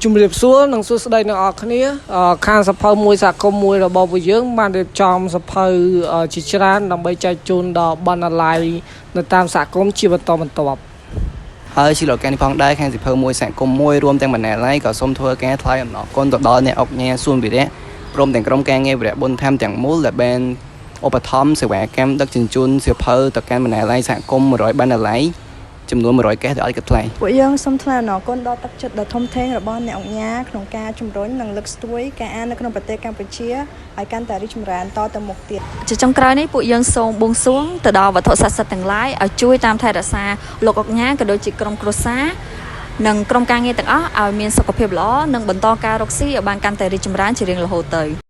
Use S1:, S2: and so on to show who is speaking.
S1: ជំរាបសួរនិងសួស្តីអ្នកនរគ្នាអឺខាងសភៅមួយសហគមន៍មួយរបស់ពួកយើងបានរៀបចំសភៅអឺជាច្រើនដើម្បីចែកជូនដល់បណ្ណាល័យនៅតាមសហគមន៍ជាបន្តបន្ទាប់
S2: ហើយជាលោកកានេះផងដែរខាងសិភៅមួយសហគមន៍មួយរួមទាំងបណ្ណាល័យក៏សូមធ្វើការថ្លែងអំណរគុណទៅដល់អ្នកអុកញ៉ាសួនវិរៈព្រមទាំងក្រុមការងារវិរៈប៊ុនថាំទាំងមូលដែលបានឧបត្ថម្ភសេវាកម្មដឹកជញ្ជូនសៀវភៅទៅកាន់បណ្ណាល័យសហគមន៍100បណ្ណាល័យចំនួន100កេសដោយអត់គិតថ្លៃ
S3: ពួកយើងសូមថ្លែងអំណរគុណដល់ទឹកចិត្តដ៏ធំធេងរបស់អ្នកអង្គការក្នុងការជំរុញនិងលើកស្ទួយការអាននៅក្នុងប្រទេសកម្ពុជាឲ្យកាន់តែរីកចម្រើនតទៅមុខទៀត
S4: ជាចុងក្រោយនេះពួកយើងសូមបួងសួងទៅដល់វត្ថុស័ក្តិសិទ្ធិទាំងឡាយឲ្យជួយតាមថែរក្សាលោកអុកញ៉ាក៏ដូចជាក្រុមគ្រួសារនិងក្រុមការងារទាំងអស់ឲ្យមានសុខភាពល្អនិងបន្តការរកស៊ីឲ្យបានកាន់តែរីកចម្រើនជារៀងរហូតទៅ។